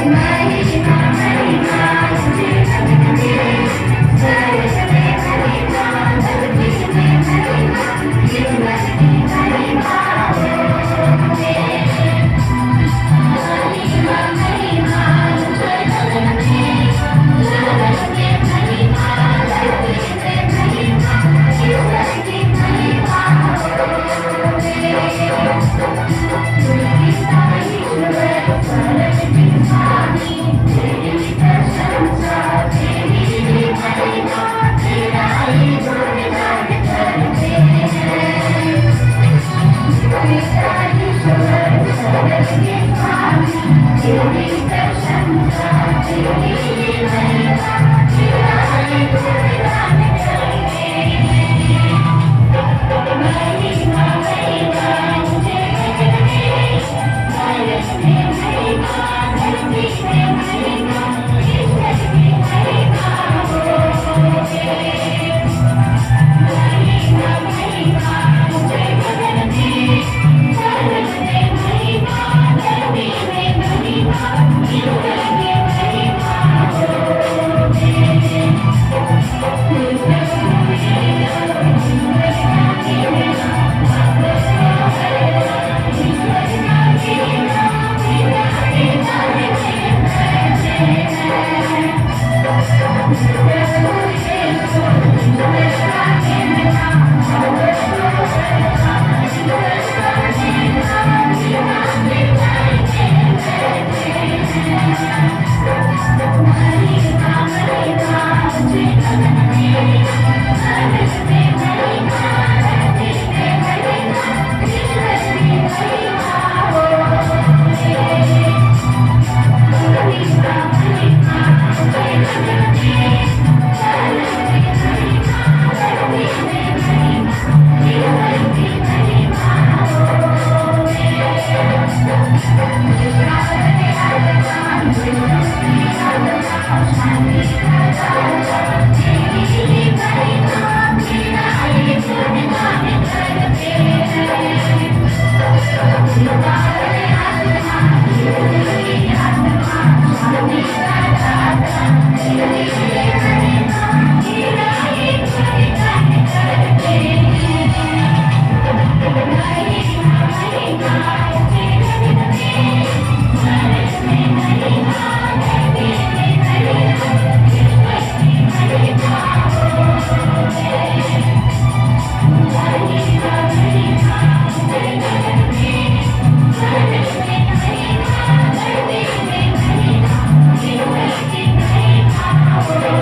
महिमा महिमा ऊंचे गगन में, स्वर्ग में महिमा, धरती में महिमा, ईश्वर की महिमा होवे। महिमा महिमा ऊंचे गगन में, स्वर्ग में महिमा, धरती में महिमा, ईश्वर की महिमा होवे। पिता ईश्वर स्वर्ग के स्वामी, तेरी प्रशंसा, तेरी महिमा, तेरा ही गुणगान करते हैं। पिता ईश्वर स्वर्ग के स्वामी, तेरी प्रशंसा, तेरी महिमा, तेरा ही गुणगान करते हैं। महिमा महिमा ऊंचे गगन में, स्वर्ग में महिमा, धरती में महिमा, ईश्वर की महिमा होवे। महिमा महिमा ऊंचे गगन में, स्वर्ग में महिमा, धरती में महिमा, ईश्वर की महिमा होवे। प्रभु ईश्वर का महिमा, ईश्वर का महिमा, पिता के बारे में हैं। प्रभु यीशु ईश्वर का महिमा, ईश्वर का महिमा, पिता के बारे में हैं। महिमा महिमा ऊंचे गगन में, स्वर्ग में महिमा, धरती में महिमा, ईश्वर की महिमा होवे। महिमा महिमा ऊंचे गगन में, स्वर्ग में महिमा, धरती में महिमा, ईश्वर की महिमा होवे। शांति का दाता, तेरी महिमा, तेरा ही गुणगान करते हैं। आत्मा, आत्मा, शांति का दाता, तेरी महिमा, तेरा ही गुणगान करते हैं। महिमा महिमा ऊंचे गगन में, स्वर्ग में महिमा, धरती में महिमा, ईश्वर की महिमा होवे। महिमा महिमा ऊंचे गगन में, स्वर्ग में महिमा, धरती में महिमा, ईश्वर की महिमा होवे।